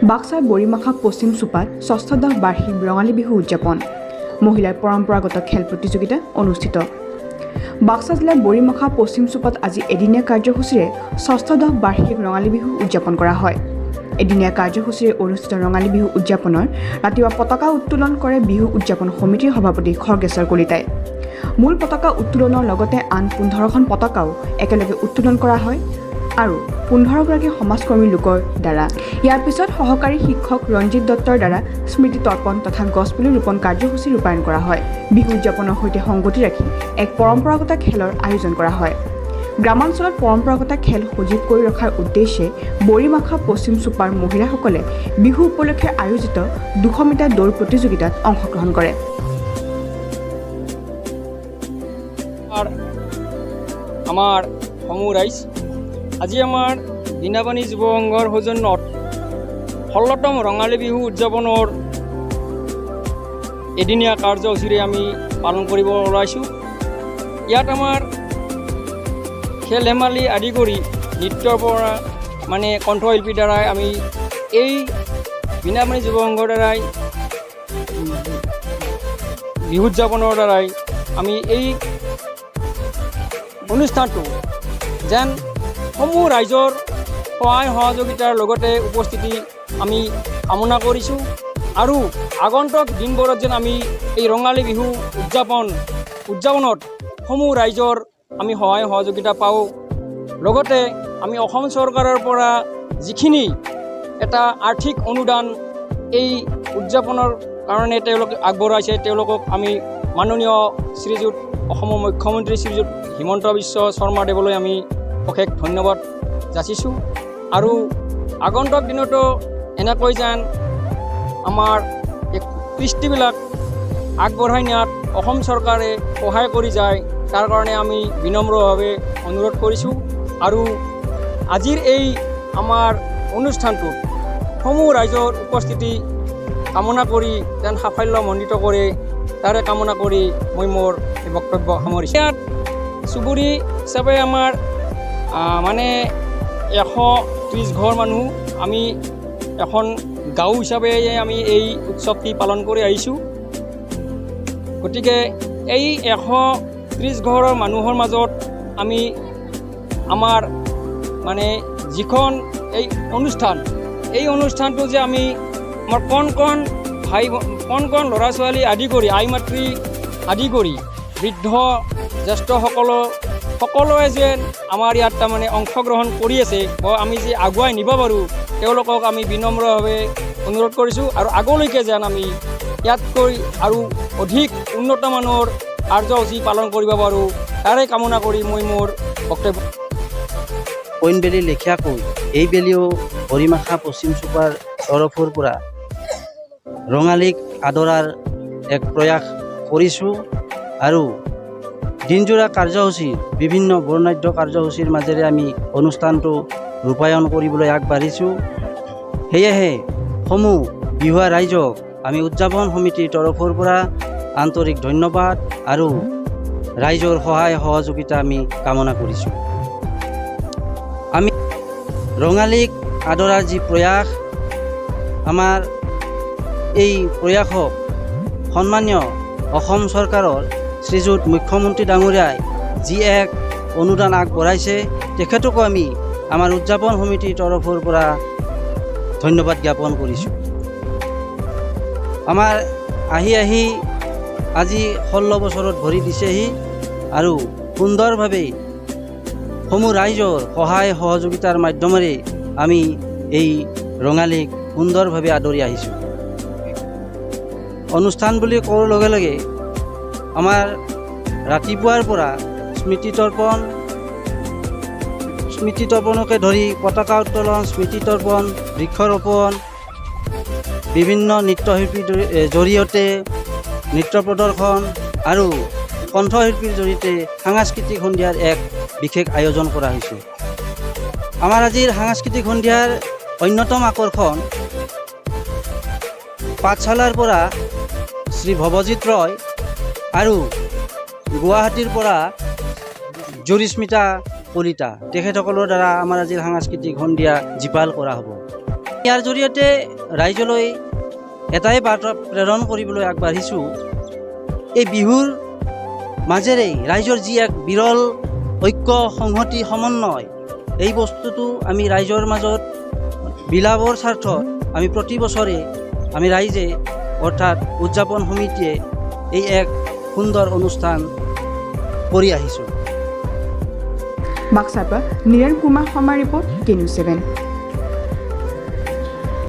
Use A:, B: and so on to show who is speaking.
A: বাক্সাৰ বৰিমাখা পশ্চিম চুপাত ষষ্ঠদশ বাৰ্ষিক ৰঙালী বিহু উদযাপন। মহিলাৰ পৰম্পৰাগত খেল প্ৰতিযোগিতা অনুষ্ঠিত। বাক্সা জিলাৰ বৰিমাখা পশ্চিম চুপাত আজি এদিনীয়া কাৰ্যসূচীৰে ষষ্ঠদশ বাৰ্ষিক ৰঙালী বিহু উদযাপন কৰা হয়। এদিনীয়া কাৰ্যসূচীৰে অনুষ্ঠিত ৰঙালী বিহু উদযাপনৰ ৰাতিপুৱা পতাকা উত্তোলন কৰে বিহু উদযাপন সমিতিৰ সভাপতি খৰ্গেশ্বৰ কলিতাই। মূল পতাকা উত্তোলনৰ লগতে আন 15খন পতাকাও একেলগে উত্তোলন কৰা হয় আৰু 15গৰাকী সমাজকৰ্মী লোকৰ দ্বাৰা। ইয়াৰ পিছত সহকাৰী শিক্ষক ৰঞ্জিত দত্তৰ দ্বাৰা স্মৃতি তৰ্পণ তথা গছপুলি ৰোপণ কাৰ্যসূচী ৰূপায়ণ কৰা হয়। বিহু উদযাপনৰ সৈতে সংগতি ৰাখি এক পৰম্পৰাগত খেলৰ আয়োজন কৰা হয়। গ্ৰামাঞ্চলত পৰম্পৰাগত খেল সজীৱ কৰি ৰখাৰ উদ্দেশ্যে বৰিমাখা পশ্চিম চুপাৰ মহিলাসকলে বিহু উপলক্ষে আয়োজিত 200 মিটাৰ দৌৰ প্ৰতিযোগিতাত অংশগ্ৰহণ কৰে।
B: আমাৰ সমূহ ৰাইজ, আজি আমাৰ বীণাপাণি যুৱ সংঘৰ সৌজন্যত 16তম ৰঙালী বিহু উদযাপনৰ এদিনীয়া কাৰ্যসূচীৰে আমি পালন কৰিব ওলাইছোঁ। ইয়াত আমাৰ খেল ধেমালি আদি কৰি নৃত্যৰ পৰা মানে কণ্ঠশিল্পীৰ দ্বাৰাই আমি এই বীণাপাণি যুৱ সংঘৰ দ্বাৰাই বিহু উদযাপনৰ দ্বাৰাই আমি এই অনুষ্ঠানটো যেন সমূহ ৰাইজৰ সহায় সহযোগিতাৰ লগতে উপস্থিতি আমি কামনা কৰিছোঁ আৰু আগন্তুক দিনবোৰত যেন আমি এই ৰঙালী বিহু উদযাপনত সমূহ ৰাইজৰ আমি সহায় সহযোগিতা পাওঁ। লগতে আমি অসম চৰকাৰৰ পৰা যিখিনি এটা আৰ্থিক অনুদান এই উদযাপনৰ কাৰণে তেওঁলোকে আগবঢ়াইছে, তেওঁলোকক আমি মাননীয় শ্ৰীযুত অসমৰ মুখ্যমন্ত্ৰী শ্ৰীযুত হিমন্ত বিশ্ব শৰ্মাদেৱলৈ আমি অশেষ ধন্যবাদ যাচিছোঁ। আৰু আগন্তুক দিনতো এনেকৈ যেন আমাৰ এই কৃষ্টিবিলাক আগবঢ়াই নিয়াত অসম চৰকাৰে সহায় কৰি যায়, তাৰ কাৰণে আমি বিনম্ৰভাৱে অনুৰোধ কৰিছোঁ। আৰু আজিৰ এই আমাৰ অনুষ্ঠানটোত সমূহ ৰাইজৰ উপস্থিতি কামনা কৰি যেন সাফল্যমণ্ডিত কৰে, তাৰে কামনা কৰি মই মোৰ এই বক্তব্য সামৰিছোঁ। ইয়াত চুবুৰী হিচাপে আমাৰ মানে 130 ঘৰ মানুহ আমি এখন গাঁও হিচাপে আমি এই উৎসৱটি পালন কৰি আহিছোঁ। গতিকে এই 130 ঘৰৰ মানুহৰ মাজত আমি আমাৰ মানে যিখন এই অনুষ্ঠান, এই অনুষ্ঠানটো যে আমি আমাৰ কণ কণ ভাই, কণ কণ ল'ৰা ছোৱালী আদি কৰি আই মাতৃ আদি কৰি বৃদ্ধ জ্যেষ্ঠসকলৰ সকলোৱে যেন আমাৰ ইয়াত তাৰমানে অংশগ্ৰহণ কৰি আছে, বা আমি যে আগুৱাই নিব পাৰোঁ, তেওঁলোকক আমি বিনম্ৰভাৱে অনুৰোধ কৰিছোঁ। আৰু আগলৈকে যেন আমি ইয়াতকৈ আৰু অধিক উন্নত মানৰ কাৰ্যসূচী পালন কৰিব পাৰোঁ, তাৰে কামনা কৰি মই মোৰ বক্তব্য।
C: অইন বেলি লেখীয়াকৈ এই বেলিও বৰিমাখা পশ্চিম চুপাৰ তৰফৰ পৰা ৰঙালীক আদৰাৰ এক প্ৰয়াস কৰিছোঁ আৰু দিনযোৰা কাৰ্যসূচীৰ বিভিন্ন বৰ্ণাঢ্য কাৰ্যসূচীৰ মাজেৰে আমি অনুষ্ঠানটো ৰূপায়ণ কৰিবলৈ আগবাঢ়িছোঁ। সেয়েহে সমূহ বিহুৱা ৰাইজক আমি উদযাপন সমিতিৰ তৰফৰ পৰা আন্তৰিক ধন্যবাদ আৰু ৰাইজৰ সহায় সহযোগিতা আমি কামনা কৰিছোঁ। আমি ৰঙালীক আদৰাৰ যি প্ৰয়াস, আমাৰ এই প্ৰয়াসক সন্মানীয় অসম চৰকাৰৰ শ্ৰীযুত মুখ্যমন্ত্ৰী ডাঙৰীয়াই যি এক অনুদান আগবঢ়াইছে, তেখেতকো আমি আমাৰ উদযাপন সমিতিৰ তৰফৰ পৰা ধন্যবাদ জ্ঞাপন কৰিছোঁ। আমাৰ আহি আহি আজি 16 বছৰত ভৰি দিছেহি আৰু সুন্দৰভাৱে সমূহ ৰাইজৰ সহায় সহযোগিতাৰ মাধ্যমেৰে আমি এই ৰঙালীক সুন্দৰভাৱে আদৰি আহিছোঁ। অনুষ্ঠান বুলি কোৱাৰ লগে লগে আমাৰ ৰাতিপুৱাৰ পৰা স্মৃতি তৰ্পণকে ধৰি পতাকা উত্তোলন, স্মৃতি তৰ্পণ, বৃক্ষৰোপণ, বিভিন্ন নৃত্যশিল্পীৰ জৰিয়তে নৃত্য প্ৰদৰ্শন আৰু কণ্ঠশিল্পীৰ জৰিয়তে সাংস্কৃতিক সন্ধিয়াৰ এক বিশেষ আয়োজন কৰা হৈছে। আমাৰ আজিৰ সাংস্কৃতিক সন্ধিয়াৰ অন্যতম আকৰ্ষণ পাঠশালাৰ পৰা শ্ৰী ভৱজিৎ ৰয় আৰু গুৱাহাটীৰ পৰা জ্যোতিস্মিতা কলিতা, তেখেতসকলৰ দ্বাৰা আমাৰ আজিৰ সাংস্কৃতিক সন্ধিয়া জীপাল কৰা হ'ব। ইয়াৰ জৰিয়তে ৰাইজলৈ এটাই বাৰ্তা প্ৰেৰণ কৰিবলৈ আগবাঢ়িছোঁ। এই বিহুৰ মাজেৰেই ৰাইজৰ যি এক বিৰল ঐক্য, সংহতি, সমন্বয়, এই বস্তুটো আমি ৰাইজৰ মাজত বিলাবৰ স্বাৰ্থত আমি প্ৰতি বছৰে আমি ৰাইজে, অৰ্থাৎ উদযাপন সমিতিয়ে এই এক সুন্দৰ অনুষ্ঠান কৰি আহিছোঁ।
A: বাক্সাৰ পৰা নীৰেণ কুমাৰ শৰ্মাৰ ৰিপৰ্ট, কে নিউজ 7।